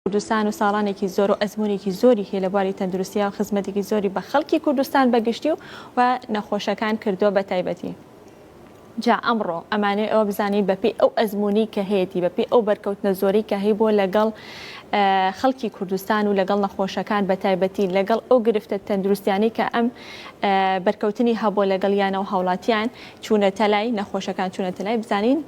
کوردستان و ساڵانێکی زۆر و ئەزموونێکی زۆری هەیە لە بواری تەندروستیا و خزمەتێکی زۆری بە خەڵکی کوردستان بە گشتی و و نەخۆشەکان کردووە بە تایبەتی. جا ئەمڕۆ ئەمانەوێ ئەوە بزانین بەپێی ئەو ئەزموونەی کە هەیەتی، بەپێی ئەو بەرکەوتنە زۆرەی کە هەیبووە لەگەڵ خەڵکی کوردستان و لەگەڵ نەخۆشەکان بە تایبەتی لەگەڵ ئەو گرفتە تەندروستیانەی کە ئەم بەرکەوتنی هەبووە لەگەڵیانە و هاوڵاتیان چوونەتە لای نەخۆشەکان چوونەتە لای بزانین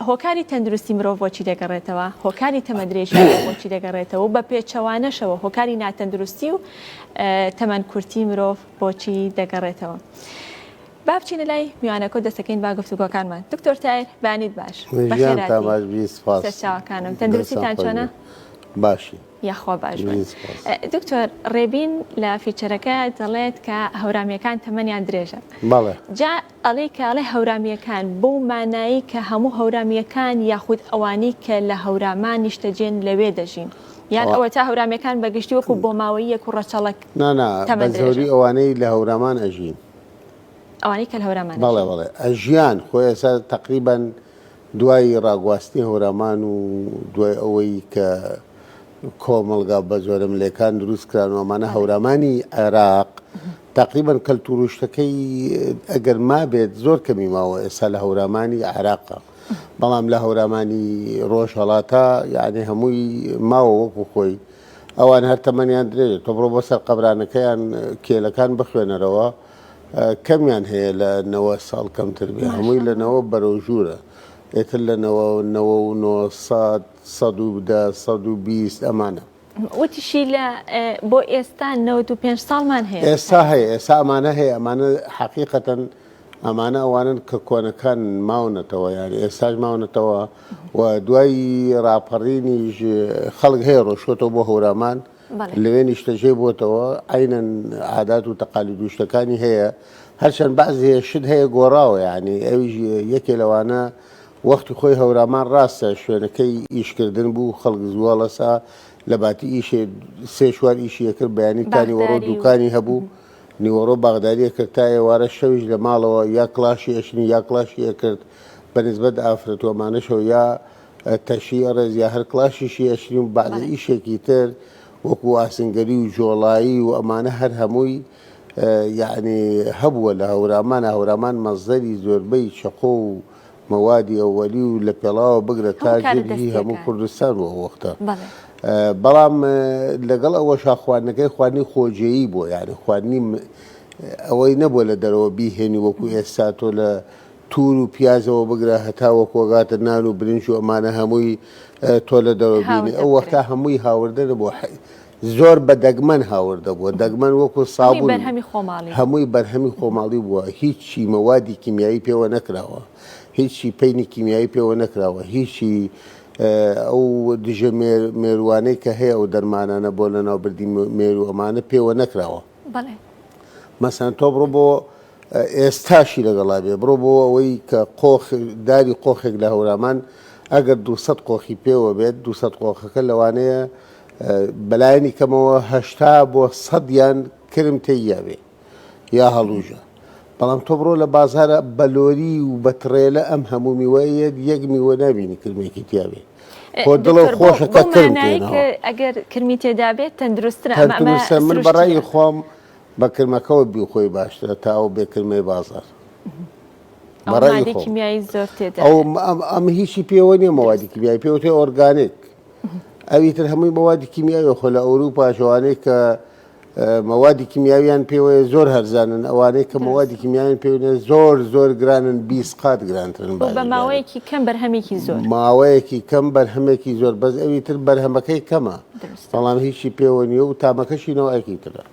هۆکاری تەندروستی مرۆڤ بۆچی دەگەڕێتەوە، هۆکاری تەمەندرێژی مرۆڤ بۆچی دەگەڕێتەوە و بە پێچەوانەشەوە هۆکاری ناتەندروستی و تەمەن کورتی مرۆڤ بۆچی دەگەڕێتەوە. با بچینە لای میوانەکە و دەستەکەین با گفتوگۆکانمان. دکتۆر تایر بەیانیت باش. ژیانتان باش بی سپاس. سەرچاوەکانم تەندروستیتان چۆنە؟ باشی. یاخوا باش بن. دکتۆر ڕێبین لە feature ەکە دەڵێت کە هەورامیەکان تەمەنیان درێژە. بەڵێ. جا ئەڵێی کە ئەڵێ هەورامیەکان بەو مانایەی کە هەموو هەورامیەکان یاخود ئەوانەی کە لە هەورامان نیشتەجێن لەوێ دەژین یان ئەوەتا هەورامیەکان بە گشتی وەکو بۆماوەییەک و ڕەچەڵەک نا نا بە تەمەن درێژن؟ زۆری ئەوانەی لە هەورامان ئەژین. ئەوانەی کە لە هەورامان بەڵێ ئەژین. بەڵێ ئەژیان خۆ ئێستا تەقریبەن دوای ڕاگواستنی هەورامان و دوای ئەوەی کە کۆمەڵگا بە زۆرەملێکان دروست کران و ئەمانە هەورامانی عێراق تقریبا کەلتور و شتەکەی ئەگەر مابێت زۆر کەمی ماوە ئێستا لە هەورامانی عێراقە بەڵام لە هەورامانی ڕۆژهەڵاتە یعنی هەمووی ماوە وەکو خۆی ئەوان هەر تەمەنیان درێژە تۆ بڕۆ بۆ سەر قەبرانەکەیان کێلەکان بخوێنەرەوە کەمیان هەیە لە نەوە ساڵ کەمتر بێ هەمووی لە نەوە بەرەو ژوورە ئێتر لە نەوە نەوە و 900 110 120 ئەمانە. وتیشی لە بۆ ئێستا 95 ساڵمان هەیە. ئێستا هەیە ئێستا ئەمانە هەیە ئەمانە حەقیقەتەن ئەمانە ئەوانن کە کۆنەکان ماونەتەوە یان ئێستاش ماونەتەوە و دوای ڕاپەڕینیش خەڵک هەیە ڕۆشتۆتەوە بۆ هەورامان لەوێ نیشتەجێ بۆتەوە عەینەن عادات و تەقالید و شتەکانی هەیە هەرچەند بەعزێ شت هەیە گۆڕاوە یعنی ئەویش یەکێ لەوانە وەختی خۆی هەورامان ڕاستە شوێنەکەی ئیشکردن بوو خەڵک زوواڵەسا لە باتی ئیشێ سێ چوار ئیشی ئەکرد بەیانی تا نیوەڕۆ دوکانی هەبوو نیوەڕۆ باغداری ئەکرد تا ئێوارە شەویش لە ماڵەوە یا کڵاشی ئەچنی یا کڵاشی ئەکرد بە نسبەت ئافرەت و ئەمانەشەوە یا تەشی ئەڕێز یا هەر کڵاشیشی ئەچنی و بەعزە ئیشێکی تر وەکو ئاسنگەری و جۆڵایی و ئەمانە هەر هەمووی یەعنی هەبووە لە هەورامان هەورامان مەسدەری زۆربەی چەقۆ و مەوادی ئەوەلی و لە پێڵاوە بگرە تا هەموو کارە جل هی هەموو دەستیەکان کوردستان بوو ئەو وەختە بەڵێ. بەڵام لەگەڵ ئەوەشا خواردنەکەی خواردنی خۆجێیی بووە یعنی خواردنی ئەوەی نەبووە لە دەرەوە بیهێنی وەکو ئێستا تۆ لە تور و پیازەوە بگرە هەتا وەکو ئەگاتە نان و برنج و ئەمانە هەمووی تۆ لە دەرەوە بینی هاوردە ئەو وەختە بکرێت. هەمووی هاوردە نەبووە زۆر بە دەگمەن هاوردە بووە دەگمەن وەکو هەمووی سابوون بەرهەمی خۆماڵی. هەمووی بەرهەمی خۆماڵی بووە هیچی مەوادی کیمیایی پێوە نەکراوە هیچی پەینی کیمیایی پێوە نەکراوە هیچی ئەو دژە مێروانەی کە هەیە ئەو دەرمانانە بۆ لەناوبردی مێرو ئەمانە پێوە نەکراوە. بەڵێ. مەسەن تۆ بڕۆ بۆ ئێستاشی لەگەڵا بێ بڕۆ بۆ ئەوەی کە قۆخ داری قۆخێک لە هەورامان ئەگەر 200 قۆخی پێوە بێت 200 قۆخەکە لەوانەیە بەلایەنی کەمەوە هەشتا بۆ سەدیان کرم تێیا بێ یا هەڵوژە بەڵام تۆ بڕۆ لە بازارە بە لۆری و بە تڕێلە ئەم هەموو میوەیە یەک میوە نابینی کرمێکی تیابێ خۆ دڵە دکتۆر بۆ خۆشە کە بەو کرم مانایەی تێناوە کە ئەگەر کرمی تێدا بێت تەندروستترە ئەمە ئەمە تەندروستە من بەڕای سروشتیە خۆم بە کرمەکەوە بیخۆی باشترە تا ئەو بێ کرمەی بازار ئەو بەڕای مادەی خۆم کیمیایی زۆر ئەو تێدایە ئەم ئەم هیچی پێوە نییە مەوادی دروستە کیمیایی پێوتێ ئۆرگانیک ئەوی تر هەمووی مەوادی کیمیاوی خۆ لە ئەوروپاش ئەوانەی کە مەوادی کیمیاویان پێوەیە زۆر هەرزانن ئەوانەی کە مەوادی دروستە کیمیاویان پێوە زۆر زۆر گرانن 20 قات گرانترن و بە باجی جاران ماوەیەکی کەم بەرهەمێکی زۆر ماوەیەکی کەم بەرهەمێکی زۆر بەس ئەوی تر بەرهەمەکەی کەمە دروستە بەڵام هیچی پێوە نییە و تامەکەشی نەوعێکی ترە.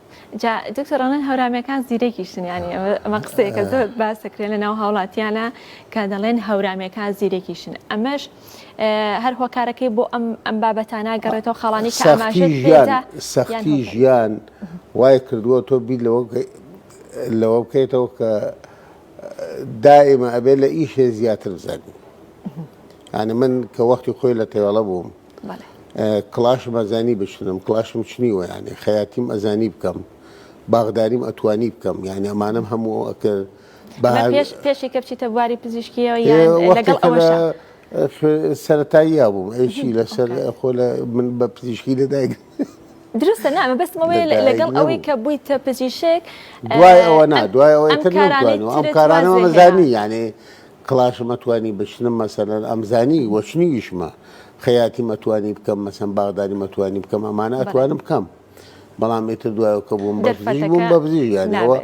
جا دکتۆر ئەڵێن هەورامیەکان زیرەکیشن یانی ئەمە قسەیەکە زۆر باس دەکرێت لە ناو هاوڵاتیانە کە دەڵێن هەورامیەکان زیرەکیشن ئەمەش هەر هۆکارەکەی بۆ ئەم ئەم بابەتانە گەڕێتەوە خاڵانی کە سەختی ئاماژەت ژیان پێدا یان سەختی هۆکاری ژیان وای کردووە تۆ بیر لەوە لەوە بکەیتەوە کە دائیمە ئەبێ لە ئیشێ زیاتر بزانی یعنی من کە وەختی خۆی لە تەوێڵە بووم کڵاشم ئەزانی بچنم کڵاشم چنیوە یعنی خەیاتیم ئەزانی بکەم باغداریم ئەتوانی بکەم یعنی ئەمانەم هەموو ئەکرد پێشی کە بچیتە بواری پزیشکیەوە یان لەگەڵ ئەوەشا؟ سەرەتاییا بووم ئەیچی لەسەر خۆ لە من بە پزیشکی لەدایک دروستە نا مەبەستم ئەوەیە لەگەڵ ئەوەی کە بوویتە پزیشک دوای ئەوە نا دوای ئەوەی تر ئەم کارانەوە مەزانی یعنی کڵاشم ئەتوانی بچنم مەسەلەن ئەمزانی وەچنیشمە خەیاتی مەتوانی بکەم مەسەن باغداری مەتوانی بکەم ئەمانە ئەتوانم بکەم بەڵام ئیتر دوایەوە کە بووم بە پزیشک بووم بە پزیشک یانی ئەوە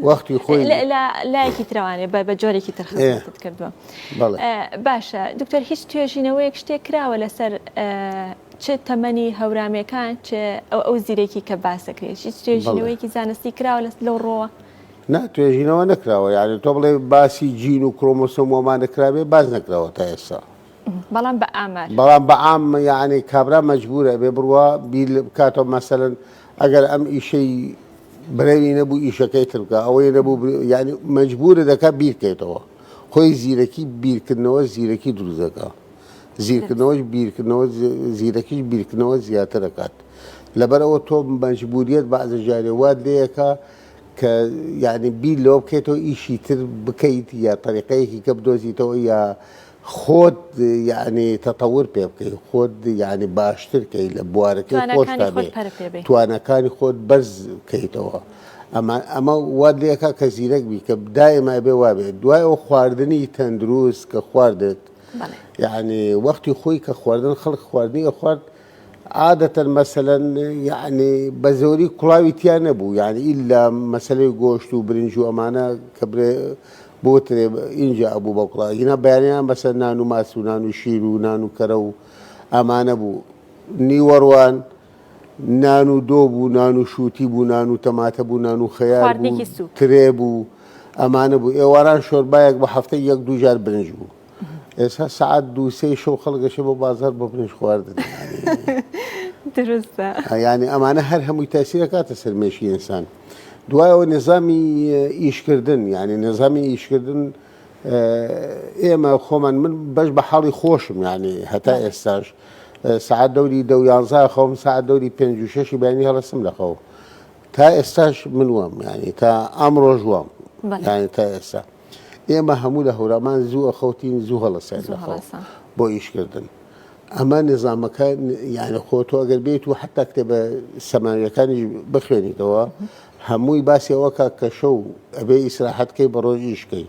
وەختی خۆی لە لایەکی ترەوانێ بە جۆرێکی تر خزمەتت کردووە باشە دکتۆر هیچ توێژینەوەیەک شتێک کراوە لەسەر چ تەمەنی هەورامێکان چ ئەو زیرەکی کە باسەکرێت هیچ توێژینەوەیەکی زانستی کراوە لەس لەو ڕۆوە نا توێژینەوە نەکراوە یعنی تۆ بڵێ باسی جین و کرۆمۆسۆم وەمانە کرابێ باس نەکراوە تا ئێستا بەڵام بە ئامار. بەڵام بە عام یەعنی کابرا مەجبورە ئەبێ بڕوا بیر بکاتەوە مەسەلەن ئەگەر ئەم ئیشەی برەوی نەبوو ئیشەکەی تر بکە ئەوەی نەبوو یعنی مەجبورە دەکات بیرکەیتەوە خۆی زیرەکی بیرکردنەوە زیرەکی دروست دەکا زیرکردنەوەش بیرکردنەوە زیرەکیش بیرکردنەوە زیاتر دەکات لەبەرئەوە تۆ مەجبوریت بەعزە جارێ وات لێیەکە کە یعنی بیر لەوە بکەیتەوە ئیشی تر بکەیت یا تەریقەیەکی کە بدۆزیتەوە یا خۆت یەعنی تەتەور پێ بکەی خۆت یەعنی باشتر کەی لە بوارەکەی تواناکانی خۆشتا خۆت بێ پەرە پێ بەی. تواناکانی خۆت بەرز کەیتەوە ئەمە ئەمە وات لێکا کە زیرەک بی کە دائما ئەبێ وابێ دوای ئەو خواردنی تەندروست کە خواردت بەڵێ. یەعنی وەختی خۆی کە خواردن خەڵک خواردنی ئەخوارد عادەتەن مەسەلەن یەعنی بە زۆری کوڵاوی تیا نەبوو یەعنی ئیلا مەسەلەی گۆشت و برنج و ئەمانە کە برێ بۆترێ ئینجا ئەبوو بە کوڵاو ئینا بەیانیان بەسەر نان و ماست و نان و شیر و نان و کەرە و ئەمانە بوو نیوەڕوان نان و دۆ بوو نان و شووتی بوو نان و تەماتە بوو نان و خەیار بوو خواردنێکی سووک. ترێ بوو ئەمانە بوو ئێواران شۆربایەک بە هەفتەی یەک دوو جار برنج بوو ئێستا سەعات دوو سێی شەو خەڵک ئەچێ بۆ بازاڕ بۆ برنج خواردن. دروستە. یانی ئەمانە هەر هەمووی تەسیر ئەکاتە سەر مێشکی ئینسان. دوای ئەوە نظامی ئیشکردن یعنی نظامی ئیشکردن ئێمە خۆمان من بەش بە حاڵی خۆشم یعنی هەتا ئێستاش سەعات دەوری دە و یانزە خەوم سەعات دەوری پێنج و شەشی بەیانی هەڵەسم لە خەو تا ئێستاش من وام یعنی تا ئەمڕۆژ وام یعنی تا ئێستا ئێمە هەموو لە هەورامان زوو ئەخەوتین زوو هەڵەساین لە خەو بۆ ئیشکردن ئەمە نظامەکە یعنی خۆ تۆ ئەگەر بێت و حتا کتێبە سەماویەکانی بخوێنیتەوە هەمووی باسی ئەوە کا کە شەو ئەبێ ئیسراحەت کەی بە ڕۆژ ئیش کەی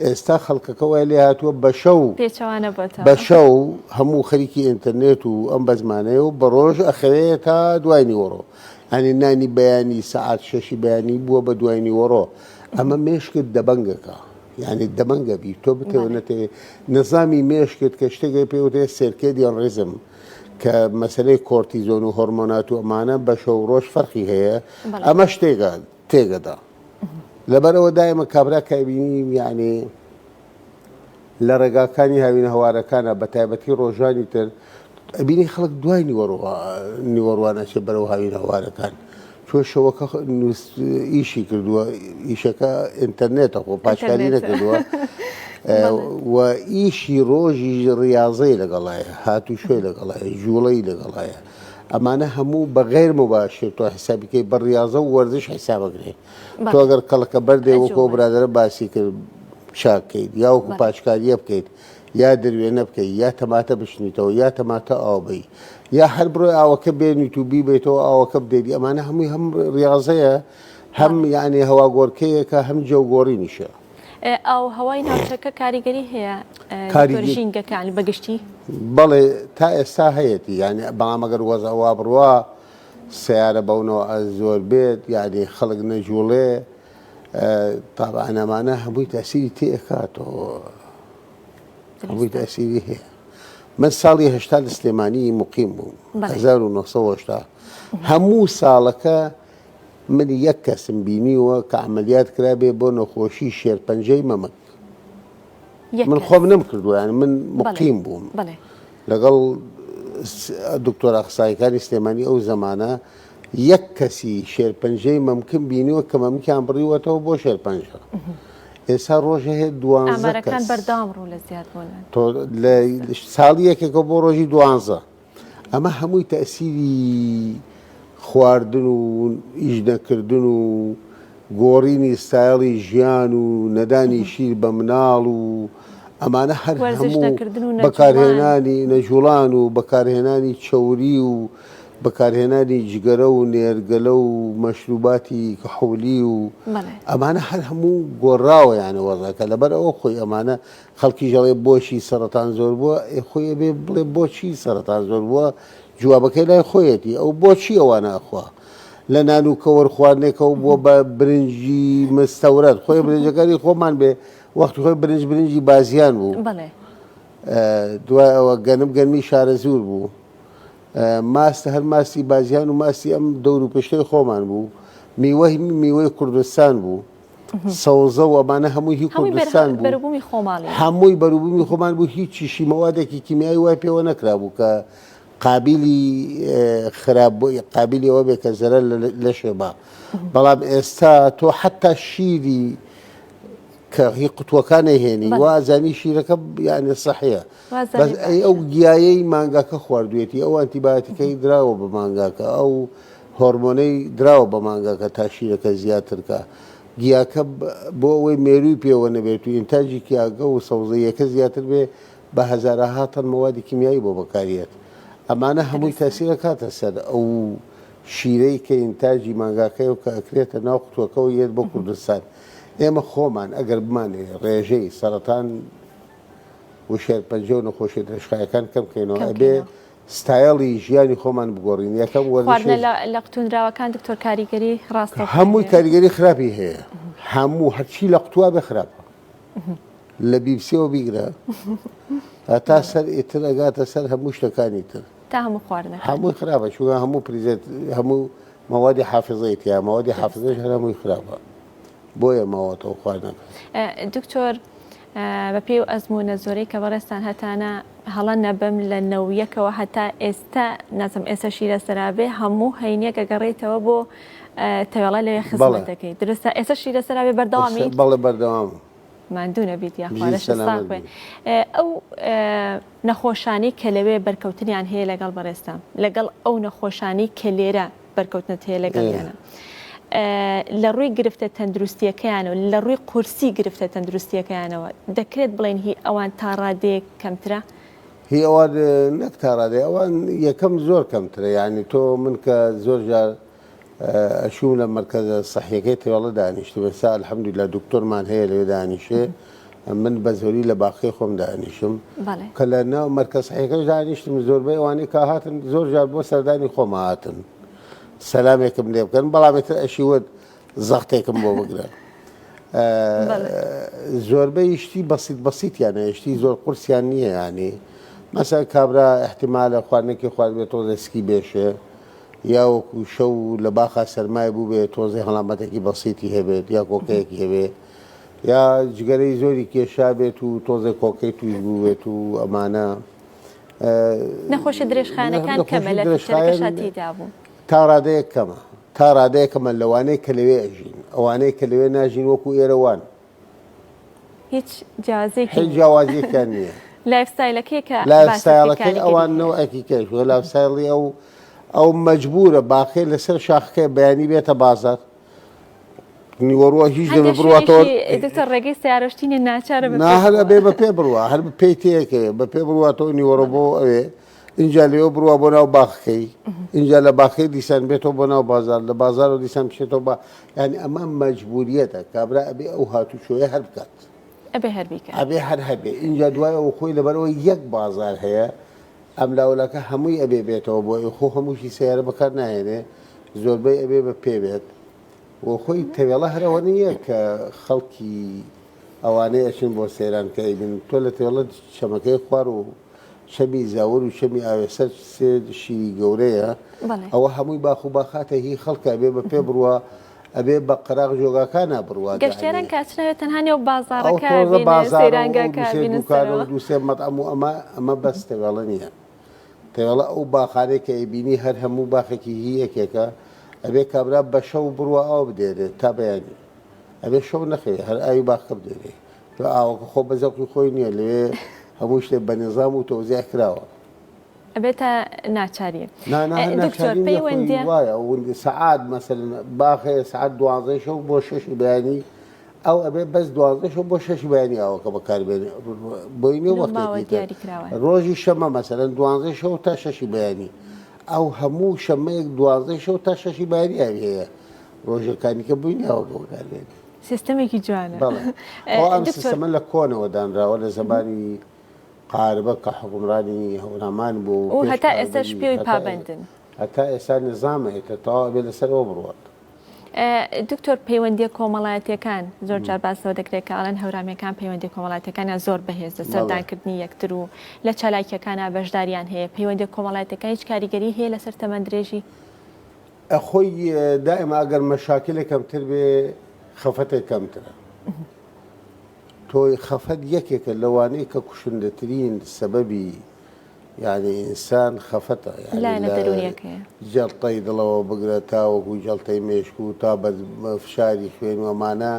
ئێستا خەڵکەکە وای لێ هاتووە بە شەو پێچەوانە بۆتەوە بە شەو هەموو خەریکی ئینتەرنێت و ئەم بەزمانەیە و بە ڕۆژ ئەخەوێ تا دوای نیوەڕۆ یعنی نانی بەیانی سەعات شەشی بەیانی بووە بە دوای نیوەڕۆ ئەمە مێشکت دەبەنگەکە یعنی دەبەنگە بی تۆ بتەوە نەتەوێ نظامی مێشکت کە شتێک پێ وترێ circadian rhythm کە مەسەلەی کۆرتیزۆن و هۆرمۆنات و ئەمانە بە شەو ڕۆژ فەرقی هەیە ئەمە شتێکە تێگەدا لەبەرەوە دایمە کابرا کابینی یعنی لە ڕێگاکانی هاوینە هەوارەکانە بە تایبەتی ڕۆژانی تر ئەبینی خەڵک دوای نیوەڕوان ئەچێ بەرەو هاوینە هەوارەکان چۆ شەوەکە ئیشی کردووە ئیشەکە ئینتەرنێتە خۆ پاچکاری نەکردووە و ئیشی ڕۆژی ڕاضەی لەگەڵایە هاتوچۆی لەگەڵایە جوڵەی لەگەڵایە ئەمانە هەموو بە غیر مباشر تۆ حسابیکەی بە ڕاضە و وەرزش حسابەکرێ تۆ گەر کەڵکە بەردێ وەکۆ برادرە باسی کرد چاکەیت یا وەکو پاچکاریە بکەیت یا دروێنە بکەی یا تەماتە بشنیتەوە یا تەماتە ئاو بەی یا هەر بڕۆی ئاوەکە بێنیت و بیبەیتەوە ئاوەکە بدەیت ئەمانە هەمووی هەم ڕاضەیە هەم یعنی هەواگۆڕکەیەکە هەم جەوگۆڕینیشە. ئاو هەوای ناوچەکە کاریگەری هەیە ژینگەکان بەگشتی؟ بەڵێ تا ئێستا هەیەتی یعنی بەڵام ئەگەر وەزع وا بڕوا سەیارە بەو نەوعە زۆر بێت یعنی خەڵک نەجوڵێ تابعەن ئەمانە هەمووی تەسیری تێ ئەکاتەوە هەمووی تەسیری هەیە من ساڵی هەشتا لە سلێمانی مقیم بووم 1970 هەموو ساڵەکە من یەک کەسم بینیوە کە عملیات کرابێ بۆ نەخۆشی شێرپەنجەی مەمک من خۆم نەم کردووە یان من مقیم بووم لەگەڵ دکتۆر ئەخسایەکانی سلێمانی ئەو زەمانە یەک کەسی شێرپەنجەی مەمکم بینیوە کە مەمکیان بڕیوەتەوە بۆ شێرپەنجە ئێستا ڕۆژە هەیە دوانزە کەس بەردەوام ڕوو لە زیاد بوون تۆ لە ساڵی یەکێکەوە بۆ ڕۆژی دوانزە ئەمە هەمووی تەسیری خواردن و ئیش نەکردن و گۆڕینی ستایڵی ژیان و نەدانی شیر بە مناڵ و ئەمانە هەر وەرزش هەموو نەکردن و نەجوڵان. بەکارهێنانی نەجوڵان و بەکارهێنانی چەوری و بەکارهێنانی جگەرە و نێرگەلە و مەشروباتی کحولی و بەڵێ. ئەمانە هەر هەموو گۆڕاوە یانە وەزعەکە لەبەر ئەوە خۆی ئەمانە خەڵکیش ئەڵێ بۆچی سەرەتان زۆر بووە ئێ خۆی ئەبێ بڵێ بۆچی سەرەتان زۆر بووە جوابەکەی لای خۆیەتی ئەو بۆچی ئەوانە ئەخوا لە نان و کەوەر خواردنێکەوە بووە بە برنجی مستەورەد خۆی برنجەکانی خۆمان بێ وەختی خۆی برنج برنجی بازیان بوو بەڵێ. دوای ئەوە گەنم گەنمی شارەزوور بوو ماست هەر ماستی بازیان و ماستی ئەم دەور و پشتەی خۆمان بوو میوە میوەی کوردستان بوو سەوزە و ئەمانە هەمووی هی کوردستان بوو بەروبوومی خۆماڵی هەمووی بەروبوومی خۆمان بوو هیچیشی مەوادێکی کیمیایی وای پێوە نەکرابوو کە قابیلی خراپ قابیلی ئەوە بێ کە زەرەر لەشێ با بەڵام ئێستا تۆ حتا شیری کە هی قوتوەکان ئەیهێنی وا ئەزانی شیرەکە یعنی سەحیە بەس ئەی ئەو گیایەی مانگاکە خواردوێتی ئەو ئەنتیبایۆتیکەی دراوە بە مانگاکە ئەو هۆرمۆنەی دراوە بە مانگاکە تا شیرەکە زیاترکە گیاکە بۆ ئەوەی مێروی پێوە نەبێت و ئینتاجی کیاگە و سەوزەیەکە زیاتر بێ بە هەزارەها تەن مەوادی کیمیایی بۆ بەکاریەت ئەمانە هەمووی تەسیرە کاتە سەر ئەو شیرەی کە ئینتاجی مانگاکەیە و کە ئەکرێتە ناو قوتوەکەوە یەت بۆ کوردستان ئێمە خۆمان ئەگەر بمانەوێ ڕێژەی سەرەتان و شێرپەنجە و نەخۆشیە درێژخایەکان کەم بکەینەوە کەم ئەبێ بکەینەوە. ستایڵی ژیانی خۆمان بگۆڕین یەکەم خواردنە وەرزشی لە لە قوتونراوەکان دکتۆر کاریگەری ڕاستەوخۆی هەمووی هەیە؟ کاریگەری خراپی هەیە هەموو هەرچی لە قوتوا بێ خراپە لە بیبسیەوە بیگرە هەتا سەر ئیتر ئەگاتە سەر هەموو شتەکانی تر تا هەموو خواردنەکان هەمووی خراپە چونکە هەموو preserve هەموو مەوادی حافزەی تیا مەوادی حافزەش هەر هەمووی خراپە بۆیە ماوەتەوە خواردنەکە. دکتۆر بە پێی ئەو ئەزموونە زۆرەی کە بەڕێزتان هەتانە هەڵە نەبم لە نەویەکەوە هەتا ئێستا نازم ئێستا شیرە سەرابێ هەموو هەینیەک ئەگەڕێیتەوە بۆ تەوێڵە لەوێ خزمەت دەکەی دروستە ئێستا شیرە سەرابێ بەردەوامی؟ بەڵێ بەردەوامم. ماندوو نەبیت یاخوا لەشت ساغ بێ. ئەو نەخۆشانەی کە لەوێ بەرکەوتنیان هەیە لەگەڵ بەڕێزتان لەگەڵ ئەو نەخۆشانەی کە لێرە بەرکەوتنت هەیە لەگەڵیانە لە ڕووی گرفتە تەندروستیەکەیانەوە لە ڕووی قورسی گرفتە تەندروستیەکەیانەوە دەکرێت بڵێن هی ئەوان تا ڕادەیەک کەمترە؟ هی ئەوان نەک تا ڕادەیەک ئەوان یەکەم زۆر کەمترە یعنی تۆ من کە زۆر جار ئەچووم لە مەرکەزە سەحیەکەی تێوەڵە دانیشتم ئێستا الحمدللە دکتۆرمان هەیە لەوێ دانیشێ من بە زۆری لە باخەی خۆم دانیشم کە لە ناو مەرکەز سەحیەکەش دانیشتم زۆربەی ئەوانەی کە هاتن زۆر جار بۆ سەردانی خۆم هاتن سەلامێکم لێ بکەن بەڵام ئیتر ئەشی وت زەختێکم بۆ بگرە زۆربەی شتی بەسیت بەسیتیان هەیە شتی زۆر قورسیان نییە ینی مەسەر کابرا احتیمالە خواردنێکی خواردبێت تۆزێ سکی بێشێ یا وەکو شەو لە باخا سەرمای بووبێ تۆزێ هەڵامەتێکی بەسیتی هەبێت یا کۆکەیەکی هەبێ یا جگەرەی زۆری کێشا بێت و تۆزێ کۆکەی توش بووبێت و ئەمانە نەخۆشی درێژخایەنەکان کەمە لە فیچەرەکەشا تێیدا بوو. تا ڕادەیەک کەمە تا ڕادەیەک کەمە لەوانەی کە لەوێ ئەژین ئەوانەی کە لەوێ ناژین وەکو ئێرە وان. هیچ جیاوازیەکی هیچ جیاوازیەکیان نییە. lifestyle ەکەی کە lifestyle ەکەی ئەوان نەوعێکی کەش lifestyle ی ئەو ئەو مەجبورە باخەی لەسەر شاخەکەی بەیانی بێتە بازار نیوەڕوە هیچ دەبێ بڕواتەوە دکتۆر ڕێگەی سیارەشتینە ناچارە نا هەر ئەبێ بە پێ بڕوا هەر پێی تێکەوێ بە پێ بڕواتەوە نیوەڕۆ بۆ ئەوێ اینجا لێوە بڕوا بۆ ناو باخەکەی اینجا لە باخەکەی دیسان بێتەوە بۆ ناو بازار لە بازار و دیسان بچێتەوە بە یعنی ئەمە مەجبوریەتە کابرا ئەبێ ئەو هاتوچۆیە هەر بکات ئەبێ هەر بیکات ئەبێ هەر هەبێ اینجا دوای ئەوە خۆی لەبەرەوە یەک بازار هەیە ئەم لاولاکە هەمووی ئەبێ بێتەوە بۆ خۆ هەمووشی سیارە بەکار ناهێنێ زۆربەی ئەبێ بە پێ بێت و خۆی تەوێڵە هەرەوە نییە کە خەڵکی ئەوانەی ئەچن بۆ سەیران کە ئەیبینن تۆ لە تەوێڵە چەمەکەی خوار و چەمی زاور و چەمی ئاوێسەر سێ شیوی گەورەیە ئەوە هەمووی باخ و باخاتە هی خەڵکە ئەبێ بە پێ بڕوا ئەبێ بە قەراغ جۆگاکانە بڕوا گەشتیاران کاچنەوێت تەنها نێو بازاڕەکە سەیرانگاکە دوکان و دووسێ مەتعەم و ئەمە ئەمە بەس تەوێڵە نییە تەوێڵە ئەو باخانەی کە ئەیبینی هەر هەموو باخێکی هی یەکێکە ئەبێ کابرا بە شەو بڕوا ئاو بدێنێت تا بەیانی ئەبێ شەو نەخەوێ هەر ئاوی باخەکە بدێنێ تۆ ئاوەکە خۆ بە زەوقی خۆی نییە لەوێ هەموو شتێک بە نیزام و تەوزیع کراوە. ئەبێتە ناچاری. نا نا هەر دکتۆر ناچاری نییە خۆی پەیوەندیە وایە سەعات مەسەلەن باخ هەیە سەعات دوانزەی شەو بۆ شەشی بەیانی. ئەو ئەبێ بەس 12 شەو بۆ شەشی بەیانی ئاوەکە بەکاربێنێ بۆی نیە لەو ماوە وەختێکی تر دیاریکراوە. ڕۆژی شەمە مەسەلەن دوانزەی شەو تا شەشی بەیانی ئەو هەموو شەمەیەک دوانزەی شەو تا شەشی بەیانی ئاوی هەیە ڕۆژەکانی کە بۆی نیە ئاوەکە بەکاربێنێ. سیستەمێکی جوانە. بەڵێ ئەوە ئەم دکتۆر. سیستەمە لە کۆنەوە دانراوە لە زەمانی قاربە کە حوکمڕانی هەورامان بوو و پێش هەتا ئێستاش قاربەری پێی هەتا پابەندن. هەتا ئێستا نیزامە ئیتر تەواو ئەبێ لەسەر ئەوە بڕوات. دکتۆر پەیوەندیە کۆمەڵایەتیەکان زۆر جار باس لەوە دەکرێت کە ئەڵێن هەورامیەکان پەیوەندی کۆمەڵاتیەکانیان زۆر بەهێزە سەردانکردنی یەکتر و لە چالاکیەکانا بەشداریان هەیە پەیوەندیە کۆمەڵایەتیەکان هیچ کاریگەری هەیە لەسەر تەمەن درێژی؟ خۆی دائیما ئەگەر مەشاکلێک کەمتر بێ خەفەتێک کەمترە تۆی خەفەت یەکێکە لەوانەی کە کوشندەترین سەبەبی یانی ئینسان خەفەتە یانی لایەنە لە دەروونیەکەیە. جەڵتەی دڵەوە بگرە تاوەکو جەڵتەی مێشک و تا بەرز فشاری خوێن و ئەمانە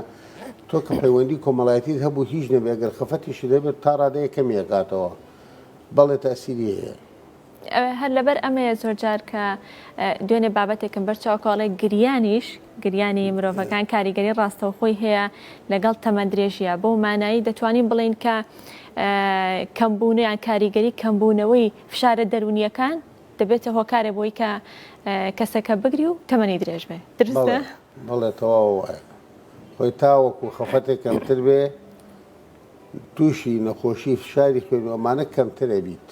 تۆ کە پەیوەندی کۆمەڵایەتیت هەبوو هیچ نەبێ ئەگەر خەفەتیشت هەبێت تا ڕادەیەک کەمی ئەکاتەوە بەڵێ تەئسیری هەیە. هەر لەبەر ئەمەیە زۆرجار کە دوێنێ بابەتێکم بەر چاو کە ئەڵێ گریانیش گریانی مرۆڤەکان کاریگەری ڕاستەوخۆی هەیە لەگەڵ تەمەن درێژیە بەو مانایی دەتوانین بڵێین کە کەمبوون یان کاریگەری کەمبوونەوەی فشارە دەروونیەکان دەبێتە هۆکارێ بۆی کە کەسەکە بگری و تەمەنی درێژ بێ دروستە؟ بەڵێ تەواو وایە خۆی تاوەکو خەفەتێک کەمتر بێ تووشی نەخۆشی فشاری خوێن و ئەمانە کەمتر ئەبیت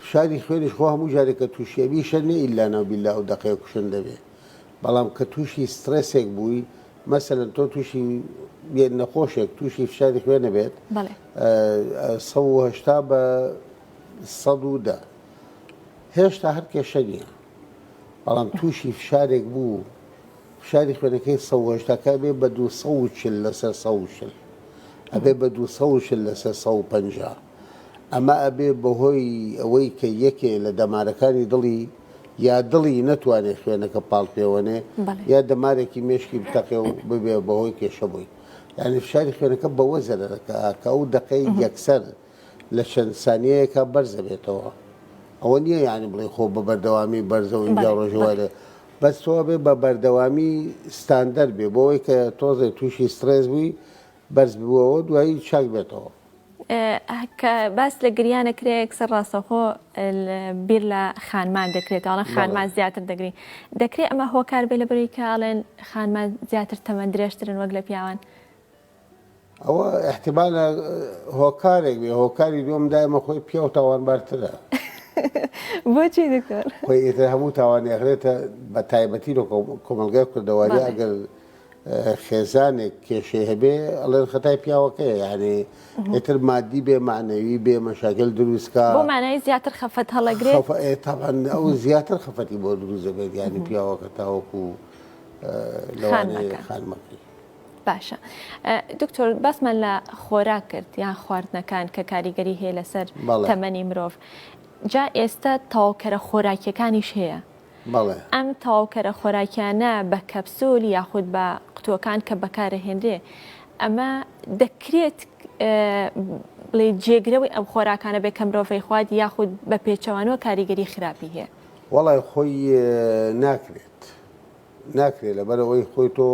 فشاری خوێنیش خۆ هەموو جارێک کە تووشی ئەبی شەر نیە ئیلا ناو بیلا ئەو دەقەیە کوشندە بێ بەڵام کە تووشی سترێسێک بووی مەسەلەن تۆ تووشی نەخۆشێک تووشی فشاری خوێنە بێت 180 بە 110 هێشتا هەر کێشە نییە بەڵام تووشی فشارێک بوو فشاری خوێنەکەی 180 کە بێ بە 240 لەسەر 140 ئەبێ بە 240 لەسەر 150 ئەمە ئەبێ بەهۆی ئەوەی کە یەکێ لە دەمارەکانی دڵی یا دڵی نەتوانێ خوێنەکە پاڵ پێوەنێ یا دەمارێکی مێشکی بتەقێ و ببێ بەهۆی کێشە بۆی. یانی فشاری خوێنەکە بەوە زەرەرەکە کە ئەو دەقەی یەکسەر لە چەند سانیەیەکا بەرز ئەبێتەوە. ئەوە نییە یانی بڵێی خۆ بە بەردەوامی بەرزە و ئینجا ڕۆژێ وای لێ بەس تۆ ئەبێ بە بەردەوامی ستاندەر بێ بۆ ئەوەی کە تۆزێ تووشی سترێس بووی بەرز ببووەوە دوایی چاک بێتەوە. کە باس لە گریان ئەکرێ یەکسەر ڕاستەوخۆ بیر لە خانمان دەکرێتەوە ئەڵێن خانمان زیاتر دەگرین دەکرێ ئەمە هۆکار بێ لەبەرەوەی کە ئەڵێن خانمان زیاتر تەمەن درێژترن وەک لە پیاوان؟ ئەوە ئیحتیمالە هۆکارێک بێ هۆکاری دووەم دایمە خۆی پیاو تاوانبارترە. بۆچی دکتۆر؟ خۆی ئیتر هەموو تاوانی ئەخرێتە بە تایبەتی لە کۆمەڵگای کوردەواری ئەگەر خێزانێک کێشەی هەبێ ئەڵێن خەتای پیاوەکەیە یعنی ئیتر مادی بێ معنەوی بێ مەشاکل دروستکا بۆ مانای زیاتر خەفەت هەڵەگرێت تاوان ئەو زیاتر خەفەتی بۆ دروست دەبێت یعنی پیاوەکە تاوەکو لەوانەیە خانمەکەی باشە دکتۆر باسمان لە خۆراک کرد یان خواردنەکان کە کاریگەری هەیە لەسەر تەمەنی مرۆڤ جا ئێستا تەواوکەرە خۆراکیەکانیش هەیە بەڵێ. ئەم تەواوکەرە خۆراکیانە بە کەپسول یاخود بە قوتووەکان کە بەکارەهێنرێ ئەمە دەکرێت بڵێ جێگرەوەی ئەم خۆراکانە بێ کە مرۆڤ ئەیخوات یاخود بە پێچەوانەوە کاریگەری خراپی هەیە؟ وەڵای خۆی ناکرێت ناکرێت لەبەر ئەوەی خۆی تۆ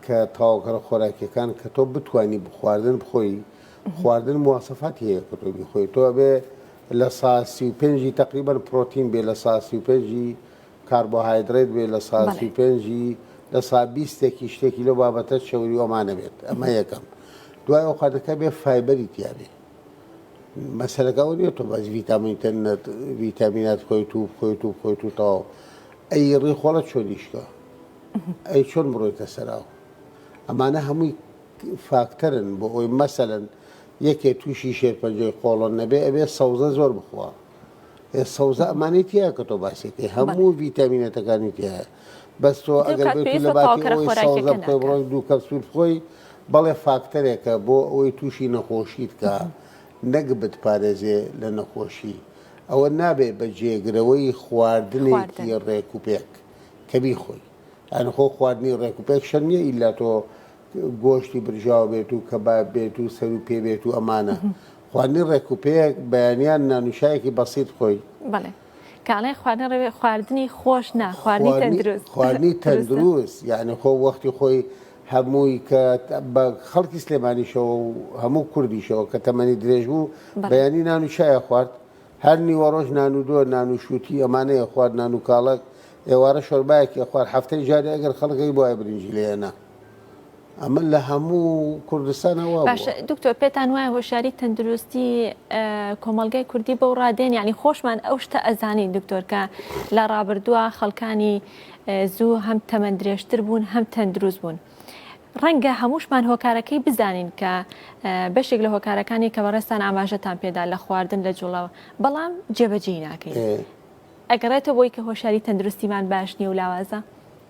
کە تەواوکەرە خۆراکیەکان کە تۆ بتانی بخواردن بخۆی خواردن مواسەفاتی هەیە کە تۆ بیخۆی تۆ ئەبێ لە سا 35 ی تەقریبەن پرۆتین بێ لە سا 35 ی کاربۆهایدرێت بێ لە سا 35 ی لە سا بیستێکی شتێکی لەو بابەتە چەوری و ئەمانە بێت ئەمە یەکەم دوای ئەو خواردنەکە بێ فایبەری تیا بێ مەسەلەکە ئەوە نییە تۆ بەس ڤیتامین تەنت ڤیتامینات بخۆیت و بخۆیت و بخۆیت و تەواو ئەی ڕیخۆڵە چۆن ئیشکا ئەی چۆن بڕۆیتە سەراو ئەمانە هەمووی فاکتەرن بۆ ئەوەی مەسەلەن یەکێ تووشی شێرپەنجەی قۆڵۆن نەبێ ئەبێ سەوزە زۆر بخوا ئێ سەوزە ئەمانەی تیایە کە تۆ باسیەکەی هەموو ڤیتامینەتەکانی تیایە بەس تۆ ئیتر ئەگەر کات بێت پێویست لە بە باتی تەواوکەرە ئەوەی سەوزە خۆراکیەکە بخۆی ناکا. بڕۆی دوو کەپسول بخۆی بەڵێ فاکتەرێکە بۆ ئەوەی تووشی نەخۆشیت کا نەک بتپارێزێ لە نەخۆشی ئەوە نابێ بە جێگرەوەی خواردنێکی خواردن. ڕێک و پێک کە بیخۆی یانی خۆ خواردنی ڕێک و پێک شەرت نییە ئیلا تۆ گۆشتی برژاو بێت و کەباب بێت و سەر و پێ بێت و ئەمانە خواردنی ڕێک و پێک بەیانیان نان و شایەکی بەسیت خۆی. بەڵێ کە ئەڵێن خواردن ڕێ خواردنی خۆش نا خواردنی تەندروست خواردنی تەندروست یعنی خۆ وەختی خۆی. هەمووی کە بە خەڵکی سلێمانیشەوە و هەموو کوردیشەوە کە تەمەنی درێژ بوو بەیانی نان و چایە خوارد هەر نیوەڕۆژ نان و دۆ نان و شووتی ئەمانەیە خوارد نان و کاڵەک ئێوارە شۆربایەکی خوارد هەفتەی جارێ ئەگەر خەڵک هەیبوایە برنجی لێ هێنا. ئەمە لە هەموو کوردستانا وا بووە. باشە دکتۆر پێتان وایە هۆشیاری تەندروستی کۆمەڵگای کوردی بەو ڕادێن یعنی خۆشمان ئەو شتە ئەزانین دکتۆر کە لە ڕابردووە خەڵکانی زوو هەم تەمەن درێژتر بوون هەم تەندروست بوون. ڕەنگە هەمووشمان هۆکارەکەی بزانین کە بەشێک لە هۆکارەکانی کە بەڕێزتان ئاماژەتان پێدا لە خواردن لە جوڵەوە بەڵام جێبەجێی ناکەین. ئەگەڕێتەوە بۆی کە هۆشیاری تەندروستیمان باش نییە و لاوازە؟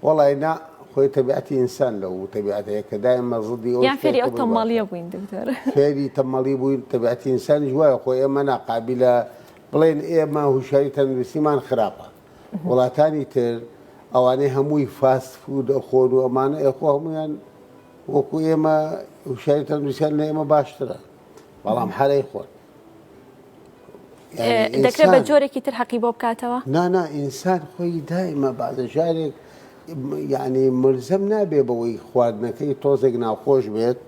وەڵای نا خۆی تەبیعەتی ئینسان لەو تەبیعەتەیە کە دایمە زدی ئەو یان فێری ئەو تەمەڵیە بووین دکتۆر؟ فێری تەمەڵی بووین تەبیعەتی ئینسانیش وایە خۆ ئێمە ناقابیلە بڵێن ئێمە هوشیاری تەندروستیمان خراپە وڵاتانی تر ئەوانەی هەمووی fast food ئەخۆن و ئەمانە ئێخۆ هەمویان وەکو ئێمە هوشیاری تەندروستیان لە ئێمە باشترە بەڵام هەرەی خۆن دەکرێت بە جۆرێکی تر حەقی بۆ بکاتەوە؟ نا نا ئینسان خۆی دایمە بەعزە جارێک یعنی ملزەم نابێ بەوەی خواردنەکەی تۆزێک ناخۆش بێت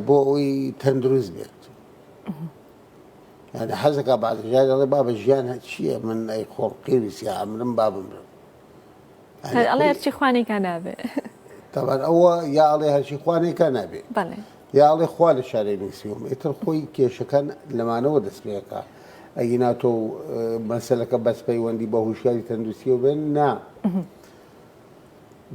بۆ ئەوی تەندروست بێت یعنی حەزەکە بەعزە جارێ دەڵێ بابە ژیان چییە من ئەی خۆم پێویستە ئەمرم با بمرم ئەڵێ هەرچی خوانێکا نابێ تەبعەن ئەوە یا ئەڵێ هەرچی خوانێکا نابێ یا ئەڵێ خوا لە شارێ نووسیوم ئیتر خۆی کێشەکان لەمانەوە دەست پێکا ئەگینا تۆ مەسەلەکە بەس پەیوەندی بە هوشیاری تەندروستیەوە بێن نا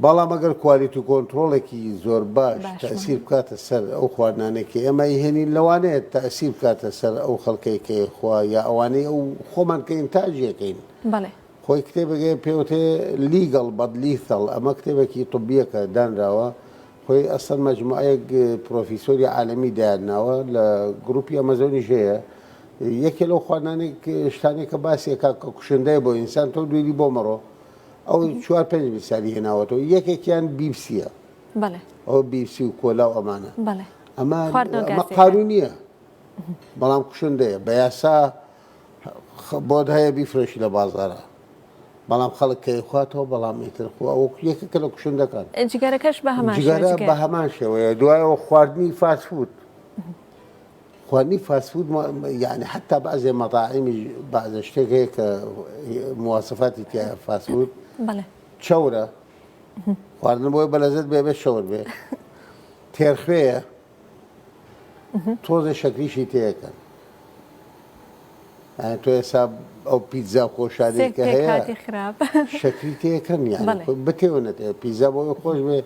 بەڵام ئەگەر quality control ێکی زۆر باش تەسیر بکاتە سەر ئەو خواردنانەی کە ئێمە ئیهێنین لەوانەیە تەسیر بکاتە سەر ئەو خەڵکەی کە خوا یا ئەوانەی ئەو خۆمان کە ئینتاجیەکەین خۆی کتێبێک هەیە پێوتێ Legal but Lethal ئەمە کتێبێکی طبیەکە دانراوە خۆی ئەسڵەن مەجموعەیەک پرۆفیسۆری عالەمی دایانناوە لە گروپی ئەمەزۆنیش هەیە یەکێ لەو خواردنانەی شتانەی کە باسی ئەکا کە کوشندەیە بۆ ئینسان تۆ دوێری بۆ مەڕۆ ئەو چوار پێنج میسالی هێناوەتەوە یەکێکیان بیپسیە بەڵێ ئەو بیپسی و کۆلا و ئەمانە بەڵێ ئەمە ئەمە قانونیە بەڵام کوشندەیە بە یاسا بۆت هەیە بیفرۆشی لە بازارە بەڵام خەڵک کە ئەیخواتەوە بەڵام ئیتر خۆ ئەوە یەکێکە لە کوشندەکان. جگەرەکەش بە هەمان شێوە جگەرە بە هەمان شێوەیە دوایەوە خواردنی fast food خواردنی fast food یعنی حتا بەعزێ مەتاعیمی بەعزە شتێک هەیە کە مواسفاتی تیا fast food چەورە خواردن بۆی بەلەزت بێ بێ چەور بێ تێرخوێیە تۆزێ شەکریشی تێکەن تۆ ئێسا ئەو پیتزا خۆشانەی کە هەیە شەکری تێکەن یان بتێوە نەتێ پیتزا بۆ خۆش بێ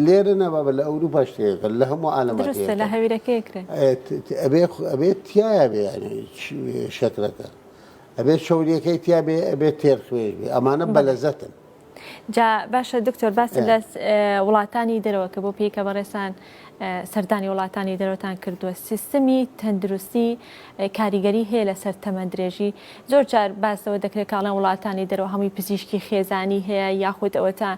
لێرە نەبابە لە ئەوروپاش تێکەن لە هەموو عالەمە لە هەویرەکەی کرێ ئەبێ ئەبێ تایە بێ شەکرەکە ئەبێ چەوریەکەی تیا بێ ئەبێ تێرخوێش بێ ئەمانە بەلەزەتن جا باشە دکتۆر باست لە وڵاتانی دەرەوە کە بۆ پێی کە بەڕێزتان سەردانی وڵاتانی دەرەوەتان کردووە سیستمی تەندروستی کاریگەری هەیە لەسەر تەمەن درێژی زۆر جار باس لەوە دەکرێت کاڵێن وڵاتانی دەرەوە هەمووی پزیشکی خێزانی هەیە یاخود ئەوەتا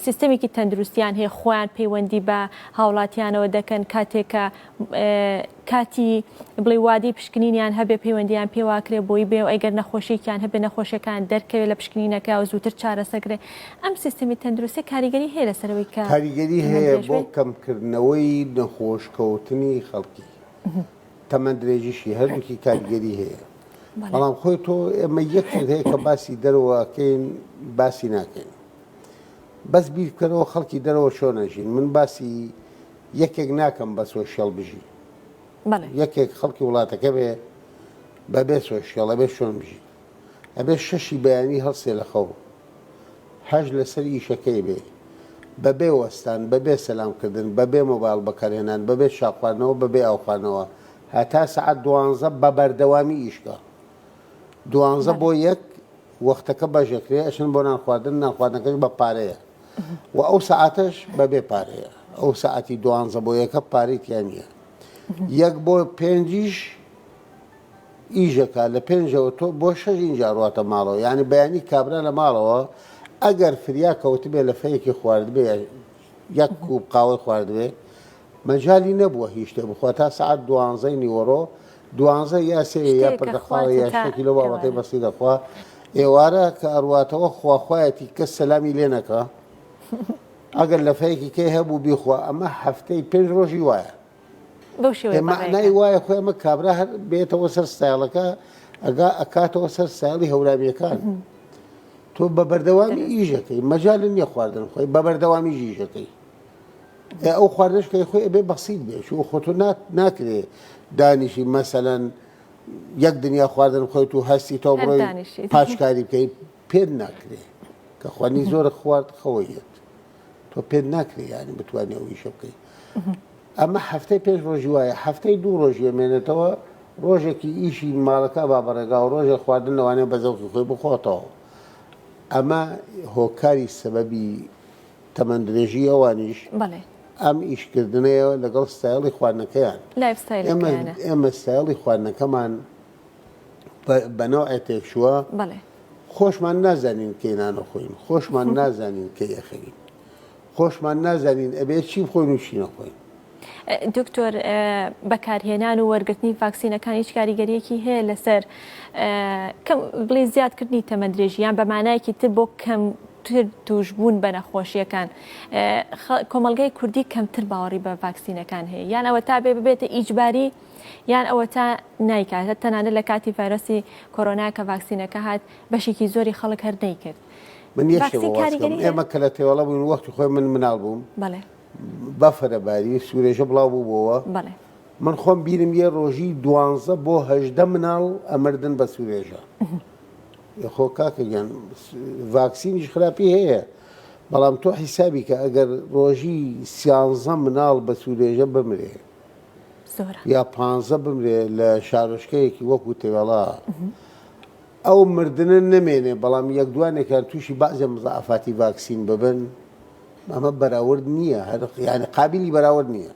سیستمێکی تەندروستیان هەیە خۆیان پەیوەندی بە هاوڵاتیانەوە دەکەن کاتێک کە کاتی بڵێی وادەی پشکنینیان هەبێ پەیوەندیان پێواکرێ بۆی بێ و ئەگەر نەخۆشیەکیان هەبێ نەخۆشیەکان دەرکەوێ لە پشکنینەکە و زووتر چارەسەکرێ ئەم سیستمی تەندروستی کاریگەری هەیە لەسەرەوەی کە کاریگەری هەیە بۆ کەمکردنەوەی نەخۆشکەوتنی خەڵکی تەمەن درێژیشی هەردووکی کاریگەری هەیە بەڵام خۆی تۆ ئێمە یەک شت هەیە کە باسی دەرەوەکەین باسی ناکەین بەس بیر بکەرەوە خەڵکی دەرەوە چۆن ئەژین من باسی یەکێک ناکەم بە social بژی یەکێک خەڵکی وڵاتەکە بێ بەبێ social ئەبێ چۆن بژی ئەبێ شەشی بەیانی هەڵسێ لە خەو هەش لەسەر ئیشەکەی بێ بەبێ وەستان بەبێ سەلامکردن بەبێ مۆبایل بەکارهێنان بەبێ شاخواردنەوە بەبێ ئاوخواردنەوە هەتا سەعات دوانزە بە بەردەوامی ئیشکە دوانزە بۆ یەک وەختەکە بەژەکرێ ئەچن بۆ نان خواردن نان خواردنەکەش بە پارەیە و ئەو سەعاتەش بەبێ پارەیە ئەو سەعاتی دوانزە بۆ یەکە پارەی تیا نییە یەک بۆ پێنجیش ئیژەکە لە پێنجەوە تۆ بۆ شەش ئینجا ڕاتە ماڵەوە یعنی بەیانی کابرا لە ماڵەوە ئەگەر فریا کەوتبێ لە فەیەکی خواردبێ یەک کوپ قاوەی خواردبێ مەجالی نەبووە هیچ شتێ بخوا تا سەعات دوانزەی نیوەڕۆ دوانزە یا سێ یا پرتەقاڵە یا شتێکی لەو بابەتەی بەسی دەخوا ئێوارە کە ئەڕواتەوە خواخوایەتی کەس سەلامی لێ نەکا. ئەگەر لەفەیەکی کەی هەبوو بیخوا ئەمە هەفتەی پێنج ڕۆژی وایە. بەو شێوەیە مەعنای وایە خۆی ئەمە کابرا هەر بێتەوە سەر ستایڵەکە ئەگا ئەکاتەوە سەر ستایڵی هەورامیەکان تۆ بە بەردەوامی ئیشەکەی مەجال نییە خواردن خۆی بە بەردەوامی ژیژەکەی ئەو خواردنش کەی خۆی ئەبێ بەسیت بێ چوو خۆ تۆ ناکرێ دانیشی مەسەلەن یەک دنیا خواردن خۆیت و هەستی تۆ بڕۆی پاچکاری بکەیت پێت ناکرێ کە خوانی زۆر خوارد خەوەیەت تۆ پێت ناکرێ یانی بتوانێ ئەو ئیشە بکەی ئەمە هەفتەی پێش ڕۆژی وایە هەفتەی دوو ڕۆژی ئەمێنێتەوە ڕۆژێکی ئیشی ماڵەکە با بەڕێگا و ڕۆژێک خواردن لەوانەیە بە زەوقی خۆی بخۆتەوە ئەمە هۆکاری سەبەبی تەمەندرێژی ئەوانیش ئەم ئیشکردنەیە لەگەڵ ستایڵی خواردنەکەیان ئێمە ستایڵی خواردنەکەمان بە نەوعێ تێکچووە خۆشمان نازانین کەی نان ئەخۆین خۆشمان نازانین کەی ئەخەوین خۆشمان نازانین ئەبێ چی بخۆین و چی نەخۆین. دکتۆر بەکارهێنان و وەرگرتنی ڤاکسینەکان هیچ کاریگەریەکی هەیە لەسەر کەم بڵێ زیادکردنی تەمەندرێژی یان بە مانایەکی تر بۆ کەمتر توشبوون بە نەخۆشیەکان کۆمەڵگای کوردی کەمتر باوەڕی بە ڤاکسینەکان هەیە یان ئەوە تا بێ ببێتە ئیجباری یان ئەوەتا نایکات تەنانەت لە کاتی ڤایرۆسی کۆرۆنا کە ڤاکسینەکە هات بەشێکی زۆری خەڵک هەر نەیکرد. من یەک شتێ بۆ واز کەم ئێمە کە لە تێوەڵە بووین وەختی خۆی من مناڵ بووم بەڵێ بەفرە باری سوورێژە بڵاو بوو بۆوە بەڵێ من خۆم بیرم یە ڕۆژی دوانزە بۆ 18 مناڵ ئەمردن بە سوورێژە خۆ کاکە گیان ڤاکسینیش خراپی هەیە بەڵام تۆ حیسابی کە ئەگەر ڕۆژی سیانزە مناڵ بە سوورێژە بمرێ یا پانزە بمرێ لە شارۆچکەیەکی وەکو تێوێڵا ئەو مردنە نەمێنێ بەڵام یەک دوانێکیان تووشی بەعزێ مزعفاتی ڤاکسین ببن ئەمە بەراورد نییە هەر یعنی قابلی بەراورد نییە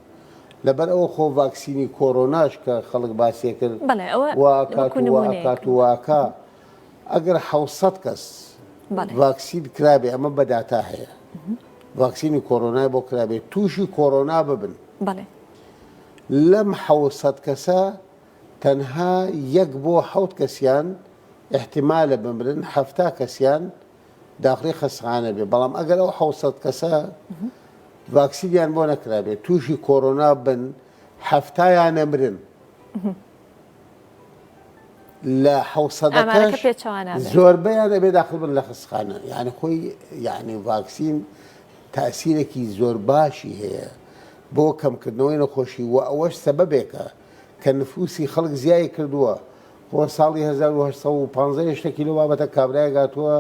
لەبەر ئەوە خۆ ڤاکسینی کۆرۆناش کە خەڵک باسیێ کرد واکات واکات واکە ئەگەر حوسەت کەس ڤاکسین کرابێ ئەمە بەداتا هەیە ڤاکسینی کۆرۆنای بۆ کرابێت تووشی کۆرۆنا ببن لەم 600 کەسە تەنها یەک بۆ حەوت کەسیان ئیحتیمالە بمرن، 70 کەسیان داخلی خەستەخانە بێ، بەڵام ئەگەر ئەو 700 کەسە ڤاکسینیان بۆ نەکرابێت تووشی کۆرۆنا بن حەفتایان ئەمرن. لە حەوسەدەکەش زۆربەیان ئەبێ داخل بن لە خەستەخانە یعنی خۆی یعنی ڤاکسین تاسیرێکی زۆر باشی هەیە بۆ کەمکردنەوەی نەخۆشی و ئەوەش سەبەبێکە کە نفوسی خەڵک زیای کردووە خۆ ساڵی 1815 شتێکی لەو بابەتە کابرایەک هاتووە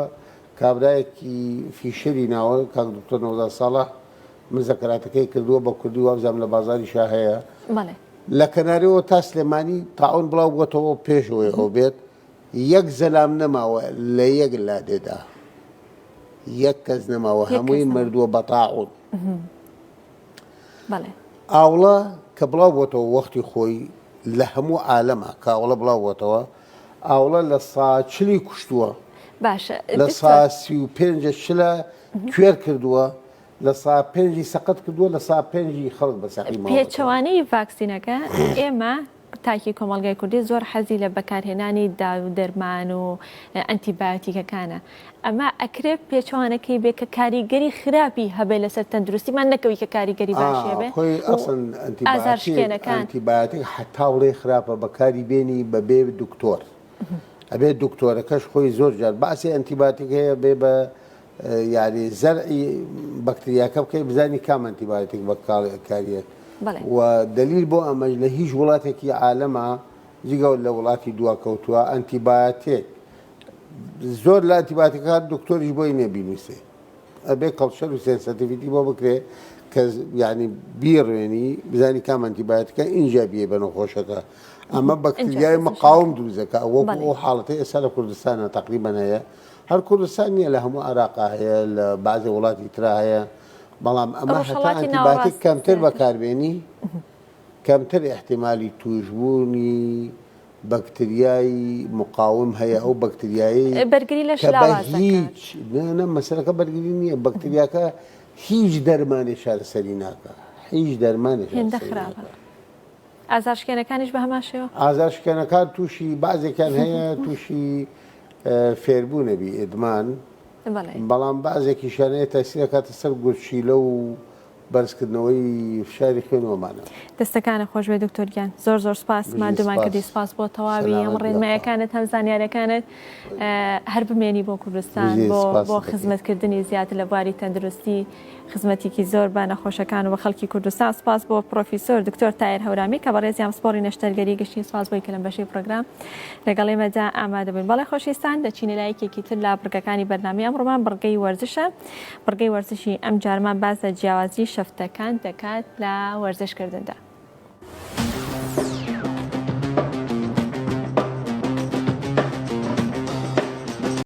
کابرایەکی فیشەری ناوە کاک دکتۆر نەوزاد ساڵح من زەکەراتەکەی کردووە بە کوردی وابزانم لە بازاری شا هەیە لە کەناریەوە تا سلێمانی تاعون بڵاو بووەتەوە پێشەوەی ئەو بێت یەک زەلام نەماوە لە یەک لادێدا یەک کەس نەماوە هەمووی مردووە بە تاعون ئاوڵە کە بڵاو بۆتەوە وەختی خۆی لە هەموو عالەمە کە ئاوڵە بڵاو بۆتەوە ئاوڵە لە ساچلی کوشتووە باشە لە ساسی و پێنجە چلە کوێر کردووە لە سا پێنجی سەقەت کردووە لە سا پێنجی خەڵک بە ساقی ماوەتەوە. پێچەوانەی ڤاکسینەکە ئێمە تاکی کۆمەڵگای کوردی زۆر حەزی لە بەکارهێنانی دارو دەرمان و ئەنتیبایۆتیکەکانە ئەمە ئەکرێ پێچەوانەکەی بێ کە کاریگەری خراپی هەبێ لەسەر تەندروستیمان نەکەوی کە کاریگەری باشی هەبێ خۆی ئەسڵەن ئازارشکێنەکان ئەنتیبایۆتیک حەتا بڵێ خراپە بەکاری بێنی بەبێ دکتۆر ئەبێ دکتۆرەکەش خۆی زۆر جار باسی ئەنتیباتیک هەیە بێ بە یاری زەرعی بەکتریاکە بکەی بزانی کام ئەنتیبایۆتیک بەکاریەت و دلیل بۆ ئەمەش لە هیچ وڵاتێکی عالەمە جگە لە وڵاتی دواکەوتووە ئەنتیبایۆتیک زۆر لە ئەنتیبایۆتیکەکان دکتۆریش بۆی نییە بینووسێ ئەبێ culture و sensitivity بۆ بکرێ کە یعنی بیڕوێنی بزانی کام ئەنتیبایۆتیکە ئینجا بیە بە نەخۆشەکە ئەمە بەکتریای مقاوم دروست دەکا وەکو ئەو حاڵەتەی ئێستا لە کوردستانە تقریبا هەیە هەر کوردستان نییە لە هەموو عێراقا هەیە لە بەعزێ وڵاتی ترا هەیە بەڵام ئەمە هەتا ئەنتیبایۆتیک کەمتر بەکاربێنی کەمتر احتیمالی توشبوونی بەکتریای مقاوم هەیە ئەو بەکتریایەی بەرگری لەش کە بە لاواز دەکات. هیچ نا نا مەسەلەکە بەرگری نییە بەکتریاکە هیچ دەرمانێ چارەسەری ناکا هیچ دەرمانێ هێندە چارەسەری خراپە. ناکا. ئازارشکێنەکانیش بە هەمان شێوە؟ ئازارشکێنەکان تووشی بەعزێکیان هەیە تووشی فێربوون ئەبی ئیدمان. بەڵام بەعزێکیشیان هەیە تەئسیر ئەکاتە سەر گورچیلە و بەرزکردنەوەی فشاری خوێن و ئەمانە. دەستەکانت خۆش بێت دکتۆر گیان زۆر زۆر سپاس بژی ماندوومان کردی سپاس سپاس بۆ تەواوی هەم سەلامەت بی یاخوا. ڕێنمایەکانت هەم زانیارەکانت هەر بمێنی بۆ کوردستان بژی بۆ سپاست بۆ دەکەین. خزمەتکردنی زیاتر لە بواری تەندروستی خزمەتێکی زۆر بە نەخۆشەکان و بە خەڵکی کوردستان سپاس بۆ پرۆفیسۆر دکتۆر تایر هەورامی کە بەڕێزیان پسپۆڕی نەشتەرگەری گشتین سپاس بۆی کە لەم بەشەی پرۆگرام لەگەڵ ئێمەدا ئامادە بوون بەڵێ خۆشەویستان دەچینە لای یەکێکی تر لە بڕگەکانی بەرنامەی ئەمڕۆمان بڕگەی وەرزشە بڕگەی وەرزشی ئەمجارمان باس لە جیاوازی شەفتەکان دەکات لە وەرزش کردندا.